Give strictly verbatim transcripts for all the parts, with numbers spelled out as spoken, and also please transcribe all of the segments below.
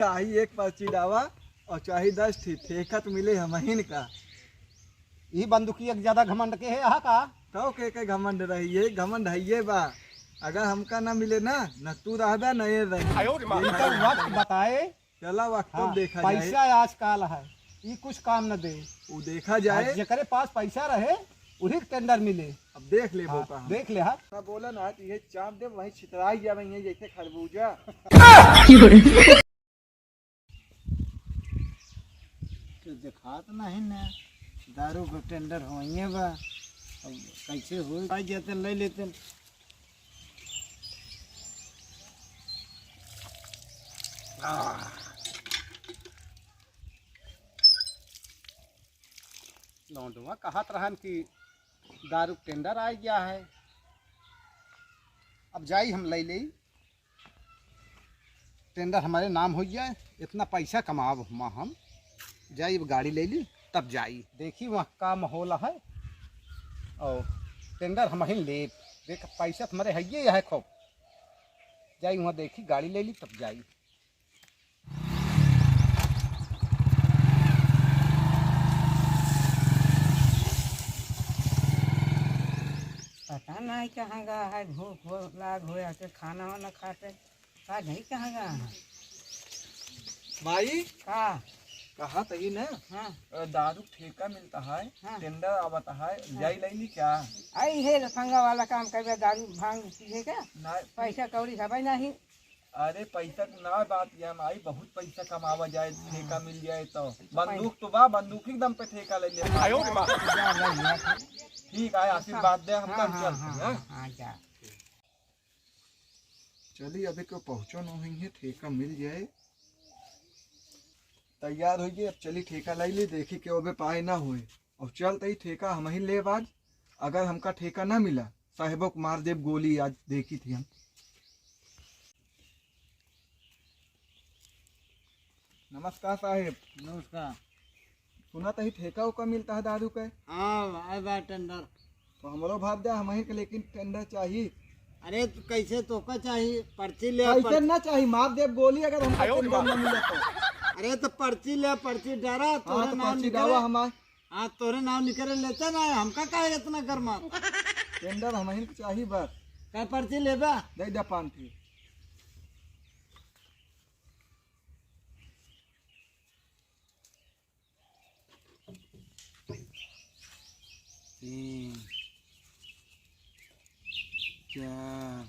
चाही एक पर्ची डावा और चाही दस ठी, ठेका त मिले हमहिन का। ई बंदूकिया के ज्यादा घमंड के है, अहा का? तो के के घमंड रही, ये घमंड है ये बा। अगर हमका ना मिले ना, ना तू रहबे, ना ये रही। आयो रे माँ। ये तो वक्त बताए। चला, वक्त हाँ, देखा जाए। पैसा आजकल है, ई कुछ काम न दे। वो देखा जाए। आज जेकरे पास पैसा रहे, वही टेंडर मिले। अब देख ले, हाँ, बोका हम। देख ले, हाँ। ना बोला ना, तो ये चाप दे, वहीं छितराई जावे, ये जैसे खरबूजा। तो देखात नहीं ना, दारू का टेंडर होइए बा। अब कैसे हो, आ जाते, ले लेते। आह। लौंडवा कहत रहन कि दारू टेंडर आ गया है, अब जाई हम ले लेई, टेंडर हमारे नाम हो जाए, इतना पैसा कमाब हम, हम जाई अब गाड़ी ले ली तब जाई। देखी वहाँ का माहौल है और टेंडर हम ही लेब। देख पैसा तुम्हारे है ये है खूब, जाई वहाँ देखी गाड़ी ले ली तब जाई। पता नहीं कहाँ गया है, भूख हो लाग हो आके खाना वाना खाते, का नहीं कहाँ गया है। माई, का? कहा तही ना, हाँ। अ, दारू ठेका मिलता है, हाँ। टेंडर आवता है, हाँ। जाई लैली क्या? आई है लफंगा वाला काम करबे, दारू भांग पिए का? ना। पैसा कौड़ी हवे नहीं। अरे पैसा के ना बात या माई, बहुत पैसा कमावा जाए, हाँ। ठेका मिल जाए तो। तो बंदूक तो बा, बंदूक ही दम पे ठेका ले ले। आयो रे माँ। जा, जा, जा। ठीक है, आशीर्वाद दे हमका, हाँ, हम हाँ, चलते हाँ, हैं। हाँ, हाँ, जा। चली, अभी क्यों पहुँचो न होइहैं, ठेका मिल जाए। तैयार होइए, अब चली ठेका लाई ली, देखी के ओबे पाए ना होए। और चल तई ठेका हम ही लेब आज, अगर हमका ठेका ना मिला, साहेबो को मार देब गोली, आज देखी थी हम। नमस्कार साहेब। नमस्कार। सुना तही ठेका उका मिलता है दारू के? हाँ, आए बा टेंडर। तो हमरो भाव दे, हमही के लेकिन टेंडर चाही। अरे तो कैसे तोका चाही? पर्ची ले, कैसे पर्ची। ना चाही? मार देब गोली अगर हमका आयो रे टेंडर माँ। ना मिले तो। अरे तो पर्ची ले, पर्ची डारा, हाँ, तोरे तो नाम पर्ची निकले। डावा हमार। हाँ, तोरे नाम निकले लेते ना, हमका काहे इतना गरमात? टेंडर हमही के चाही बस। का पर्ची लेबा? दे दे पाँच ठी। तीन, चार।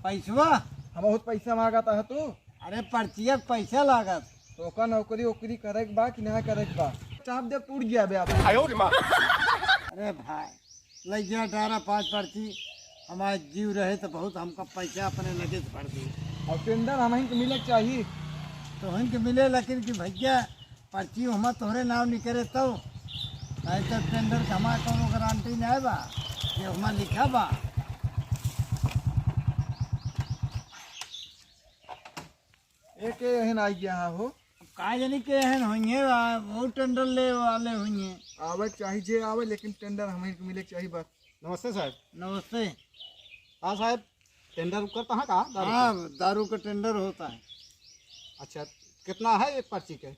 पैसवा? हम बहुत पैसा मांगत है तू। अरे पर्चिया के पैसा लागत। तो ओका नौकरी ओकरी करे के बा कि ना करे के बा? चाप दे टूट गया बे आप। आयो रे माँ। अरे भाई, लइ जा डारा पाँच पर्ची, हमार जीव रहे तो बहुत हमका पैसा अपने लगे से भर दी। और टेंडर हमही के मिले के चाही। तोहन के मिले, लेकिन कि भैया पर्ची हमार तोहरे नाम निकरे तो, नहीं तो टेंडर के हमार कौनो गारंटी नहीं बा, ये हमार लिखा बा। एक एहन आ गया हो। अब का जानी के एहन होइए, आ, बहुत टेंडर ले वाले होइए। आवे के चाही जे आवे, लेकिन टेंडर हमही के मिले के चाही बस। नमस्ते साहब। नमस्ते। हाँ साहब, टेंडर करता है का? दारू हाँ, के? दारू का टेंडर होता है। अच्छा, कितना है एक पर्ची के?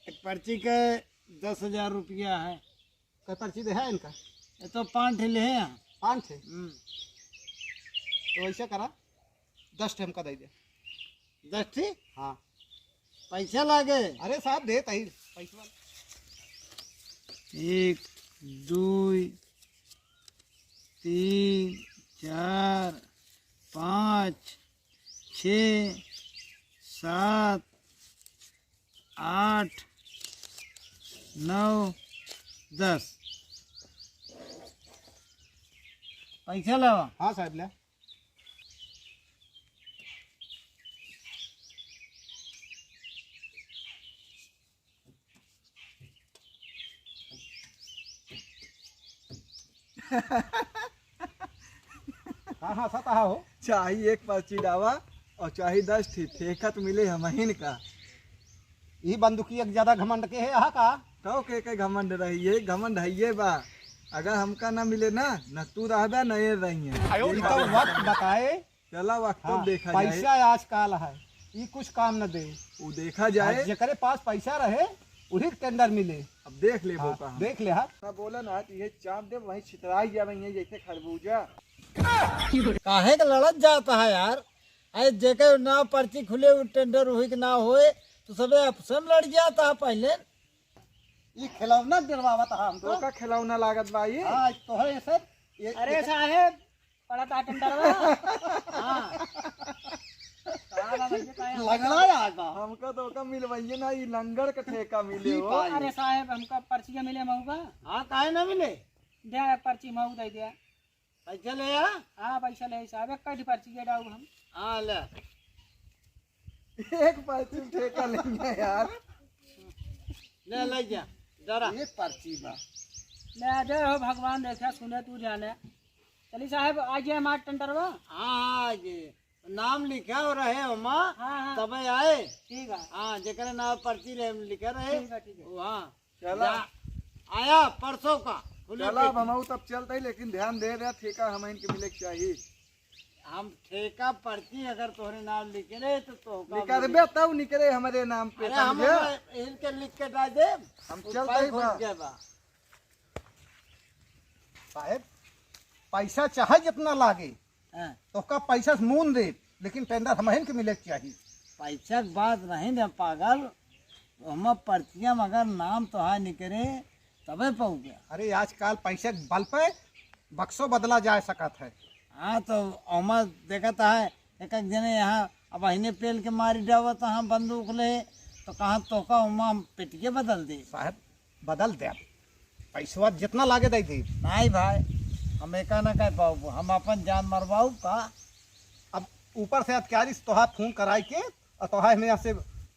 एक पर्ची के दस हजार रुपया है। कै पर्ची दे है इनका? ये तो पाँच ठे ले हैं। पाँच ठे? हम्म। तो ऐसा करा, दस ठे हमका दे दे। दस ठे? हाँ। पैसा लागे? अरे साहब, दे तही पैसा। एक, दो, तीन, चार, पाँच, छः, सात, आठ, नौ, दस। पैसा लावा। हाँ साहब, ले। हाँ, हाँ, सता हो। चाही एक पर्ची डावा और चाही दस ठी, ठेका त मिले हमहिन का। ई बंदूकिया के ज्यादा घमंड के है, अहा का? तो के के घमंड रही, ये घमंड है ये बा। अगर हमका ना मिले ना, ना तू रहबे, ना ये रहिए। ये तो वक्त बताए। चला, वक्त तो हाँ, देखा जाए। पैसा आजकल है, ई कुछ काम न दे। वो देखा जाए। हाँ, जेकरे पास पैसा रहे, वही टेंडर मिले। अब देख ले, हाँ, बोका हम। देख ले, हाँ। ना बोला ना, तो ये चाप दे, वहीं छितराई जा रही है जैसे खरबूजा। काहे के लड़त जाता है यार? अरे जेकर नाव पर्ची खुले, उ टेंडर वही के नाव होए, तो सबे आपस में लड़ जाता है पहले। ई खिलौना डरवावत है हमको। तो का खिलौना लागत बा ये? हाँ, तो है सर। ये अरे इधर साहेब, पड़ा था टेंडरवा। हाँ। का बा भैया, का है? लगड़ा यार बा। हमका तो का मिलवाइए ना, ई लंगर का ठेका मिले हो। अरे साहेब, हमका पर्चिया मिले मऊगा। हाँ, काहे ना मिले? दे पर्ची मऊ दे दिया। पैसा ले आ। हाँ, पैसा ले साहब, एक काठी पर्ची के डाऊ हम। हाँ, ले। एक पर्ची ठेका लेंगे यार। ले, ले जा, जरा। एक पर्ची बा। ले, जय हो भगवान, देखे, सुने, तू जाने। चली साहब, आ गया हमार टेंडरवा। हाँ, हाँ, आ गए। नाम लिखा हो रहे हो माँ, हाँ, हाँ। तबे आए। ठीक है। हाँ, जेकरे नाम पर्ची ले लिखे रहे। ठीक है, ठीक है। वो हाँ। चला। जा, आया परसों का, खुले चला, पेटी। अब हमहू तब चलते ही, लेकिन ध्यान दे दे, ठेका हमहिन के मिले के चाही। हम ठेका पर्ची अगर तोहरे नाम लिखे रहे, तो तोहका निकलबे मिले। तब निकले हमरे नाम पे, अरे, हम समझे? इनके लिख के डाल दे। हम वो चलते ही पहुंच बा। गए बा। साहेब, पैसा चाहे जितना लागे, हाँ। तोहका पैसा से मून दे, लेकिन टेंडर हमहिन के मिले के चाही। पैसा के बात नहीं ना पागल, ओमा पर्चिया में अगर नाम तोहार निकरे, तबे पाऊगे। अरे, आजकल पैसे के बल पे बक्सो बदला जा सकत है। हाँ, तो ओमा देखत है, एक एक जने यहाँ अब अहिने पेल के मारी डावत, हाँ, बंदूक ले, तो कहाँ तोहका ओमा हम पेटिये बदल दे। साहब, बदल दे, पैसवा जितना लागे दे दे। नहीं भाई, हम एका ना कह पाऊब, हम अपन जान मरवाऊब का? अब ऊपर से अधिकारी से तोहार फोन कराई के और तोहार हमें यहाँ से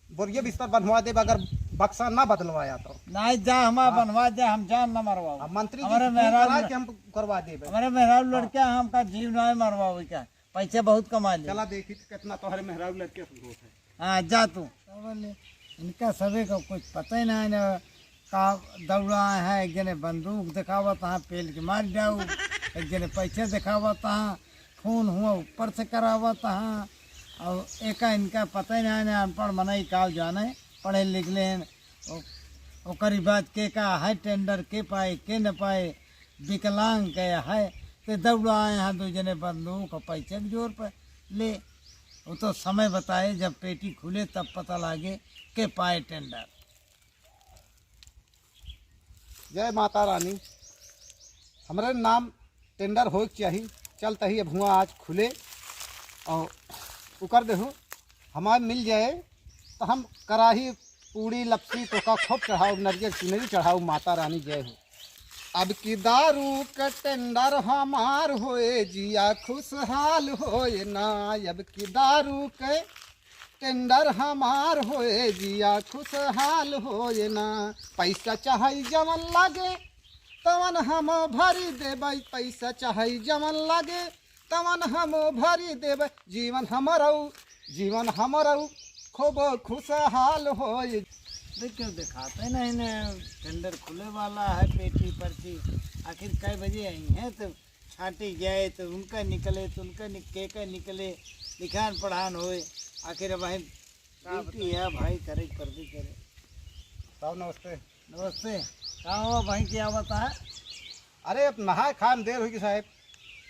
बोरिया बिस्तर बंधवा देब, अगर बक्सा ना बदलवाया तो। नहीं जा, हमार हाँ। बनवा जा, हम जान ना मरवाऊब। अब मंत्री जी हमारे से फोन मेहरारू कराई के हम करवा देब। हमारे मेहरारू हाँ। लड़के हमका जीव ना मरवावे का, पैसे बहुत कमा ले। चला देखी तो कितना तोहरे मेहरारू लड़के से होत है। हाँ, जा तू। का बोले? इनका सबे का कुछ पता ही ना है ना, का दौड़ा है, एक जने बंदूक दिखावत हाँ, पेल के मार जाऊ, एक जने पैसे दिखावत हाँ, फोन हुआ ऊपर से करावत हाँ, और एका इनका पता ही ना है ना, अनपढ़ मनई का जाने, पढ़े लिख लेन, ओ-, ओकरी बाद के का है टेंडर, के पाए, के न पाए, विकलांग के है, ते दौड़ा आए हैं दो जने बंदूक और पैसे के जोर पर ले। वो तो समय बताए, जब पेटी खुले तब पता लागे के पाए टेंडर। जय माता रानी, हमरे नाम टेंडर होए के चाही, चलत ही अब हुआ आज खुले और उकर देहु, हमार मिल जाए तो हम कराही पूड़ी लपसी तोका खूब चढ़ाऊ, नरियर चुनरी चढ़ाऊ, माता रानी जय हो। अब की दारू के टेंडर हमार होए, जिया खुशहाल होए ना। अब की दारू के टेंडर हमार होए, जिया खुशहाल होए ना। पैसा चाहे जवन लागे, तवन हम भरी देबै। पैसा चाहे जवन लागे, तवन हम भरी देबै। जीवन हमरौ, जीवन हमरौ खूब खुशहाल होए। देख, क्यों दिखाते नहीं ने, टेंडर खुले वाला है, पेटी पर्ची। आखिर कै बजे आई हैं, तो छांटी जाए, तो उनका निकले, तो उनका निक-, के का निकले, लिखान पढ़ान होए। आखिर अब वहीं का ड्यूटी बताएं? है भाई, करे के पड़बे करे। साहब नमस्ते। नमस्ते। का हुआ भाई, क्या बता? अरे, अब नहाए खाए में देर होगी साहब।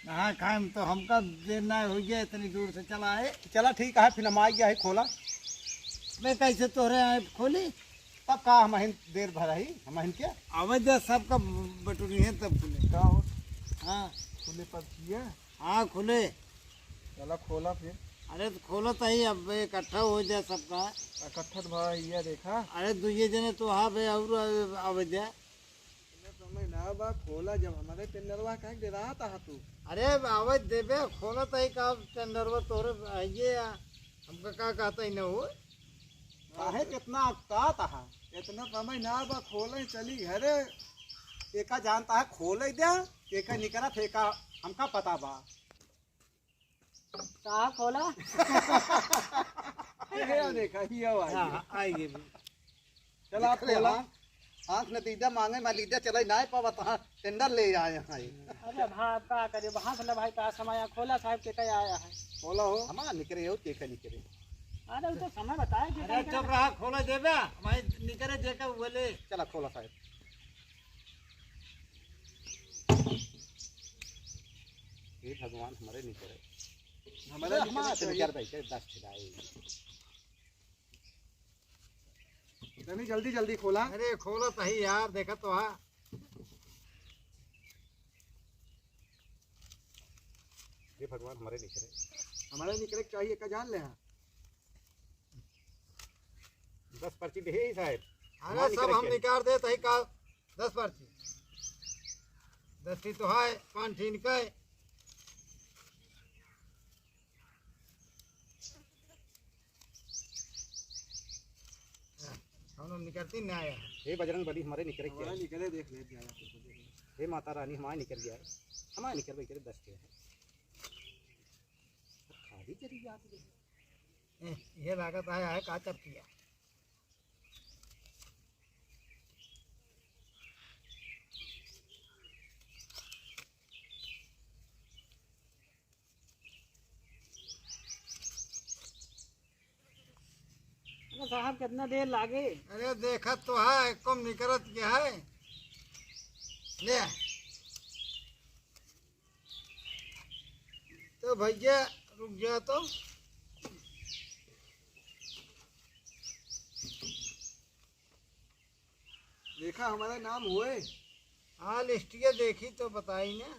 नहाए खाए में तो हमका देर ना हो गया, इतनी दूर से चला आए। चला ठीक है, फिर हम आ गया है खोला। मैं कैसे तोहरे आए खोली? तब का हम अहिन देर भर रही, हम अहिन क्या? आवे जा सबका बटुरी है तब खुले। का हो? हाँ। खुले पर किया? हाँ, खुले। चला खोला फिर। अरे तो खोला तो ही, अब इकट्ठा हो जाए सबका। इकट्ठा तो भाई ये देखा। अरे दुइये जने तो हाँ बे, और आवे जा। इतना समय ना बा, खोला जब हमारे टेंडरवा का डेरात हा तू। अरे आवे देबे, खोला तो ही का टेंडरवा तोरे आइए या। हमका का कहता ही ना हो। काहे कितना अकतात हा? इतना समय ना बा, खोले चली घरे। एका जानता है खोले दे, एका निकरा थे का हमका पता बा। का खोला? ये देखा, ये वाला। हाँ, हाँ, आइए भी। चला आप निकले खोला। हाँ। आँख न दीदा माँगे, मैं लीदा चले नाहीं पावत हाँ, टेंडर ले आए हैं। अरे भाई, अब का करे, अब हाथ ले भाई, का समय आ, खोला साहब के कहे आया है। खोला हो। हमार निकरे हो, के का निकरे। अरे, वो तो समय बताए, के अरे, का चुप निकरे। रहा, खोला देबे, हमारे निकरे जे का बोले। चला, खोला साहब। हे भगवान, हमारे निकरे। हमारे अरे, निकरे हमारे तो चाहिए। निकर भाई, के दस ठिकाए। तनी जल्दी जल्दी खोला। अरे खोला तही यार, देखा तो हा। हे भगवान, हमारे निकरे। हमारे निकरे के चाहिए, का जान ले हा। दस पर्ची दे ही साहब। अरे हमारे सब निकरे हम के। निकाल दे तही का दस पर्ची। दस ठी तो है, पाँच ठी इनका है। हम लोग निकलती ना आया। हे बजरंग बली, हमारे निकरे के हमारा है। निकले, देख ले, जाया तो। हे माता रानी, हमारे निकर गया है। हमारे निकर भाई करे दस के है। खाली चली जाती है। ए, ये लागत है, है का चप किया। अरे साहब, कितना देर लागे? अरे देखत तो है, एको निकरत के है। ले। तो भैया रुक जा तो। देखा हमारा नाम होए। हाँ, लिस्टिया देखी तो बताई ना।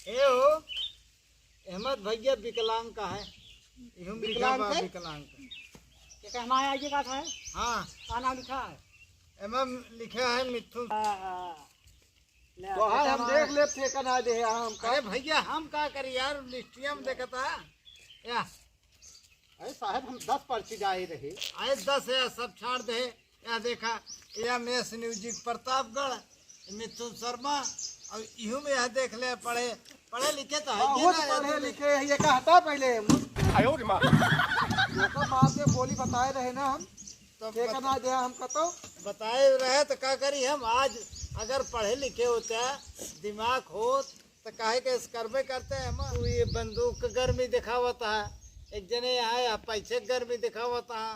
ए हो, अहमद भैया विकलांग का है। इहू में लिखा विकलांग बा के? विकलांग का। के का हमारे आगे का था? हाँ। का नाम लिखा है? एमा लिखा है मिथुन। हाँ, हाँ। ले, तो हाँ, हम देख ले, ठेका ना दे, हाँ, हम का अरे भैया, हम का करी यार, लिस्टिया में देखता है। या। अरे साहब, हम दस पर्ची जाए रहे। अरे दस है, सब छाड़ दे। या देखा, या मेस म्यूजिक प्रतापगढ़, मिथुन शर्मा, और इहू में यह देख ले, पढ़े, पढ़े लिखे तो है बहुत ना, पढ़े लिखे है, ये कहता पहले। आयो रे माँ। ओकर माँ से बोली बताए रहे ना हम। तो के बत-, करना दे हमका तो? बताए रहे तो का करी हम? आज अगर पढ़े लिखे होते, दिमाग होत, तो काहे के इस करबे करते हम? तू ये बंदूक के गर्मी दिखावत है, एक जने यहाँ या पैसे के गर्मी दिखावत है।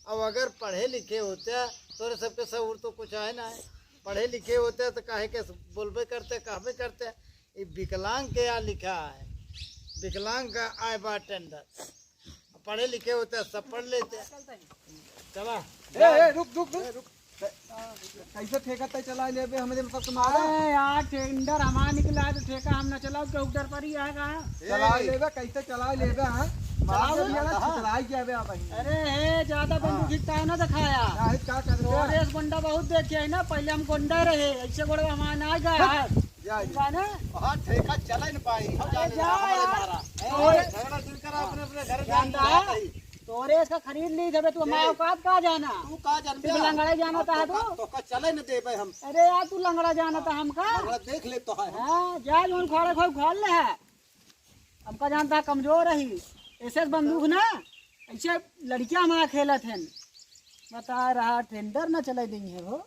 अब अगर पढ़े लिखे होते, तोरे सबके सहूर तो कुछ है ना। पढ़े लिखे होते तो काहे के बोलबे करते, कहबे करते। ये विकलांग के यहाँ लिखा है, विकलांग का आए बा टेंडर। पढ़े लिखे होते, सब पढ़ लेते। चला। ए, ए, रुक, रुक, रुक। कैसे ठेका तय चला लेबे, हमरे मतलब तुम्हारा? अरे यार, टेंडर हमार निकला है, तो ठेका हम ना चलाओ, केहू डर परी आएगा। चला लेबे, कैसे चला लेबे, हाँ? चलाओ। मार दिया ना, हाँ। छितराई जाबे अब। अरे हे, ज्यादा बंदूक हिकता है ना दिखाया। काहे, का करबे? तोरे से गुंडा बहुत देखे है ना, पहले हम गुंडा रहे, ऐसे गोड़वा हमार ना गया है। जा, जा। बा ना? हाँ, ठेका चले न पाई, हम अरे जाने जा ना, हमारे यार। मारा। ए, तोरे झगड़ा शुरू करा, अपने, अपने घर में जानता है? तोरे इसका खरीद ली जबे, तू हमारे औकात का जाना? तू का जानबे? तू लंगड़ा जाना तो, तो, तो का चले न देबे हम। अरे यार, तू लंगड़ा जाना तो हमका? लंगड़ा देख ले तो है। हाँ, जा जौन उखाड़े खोई उखाड़ ले है। हमका जानता है कमजोर रही। ऐसे बंदूक ना, ऐसे लड़कियां हमारा खेलत हैं। बता रहा टेंडर ना चले देंगे हो।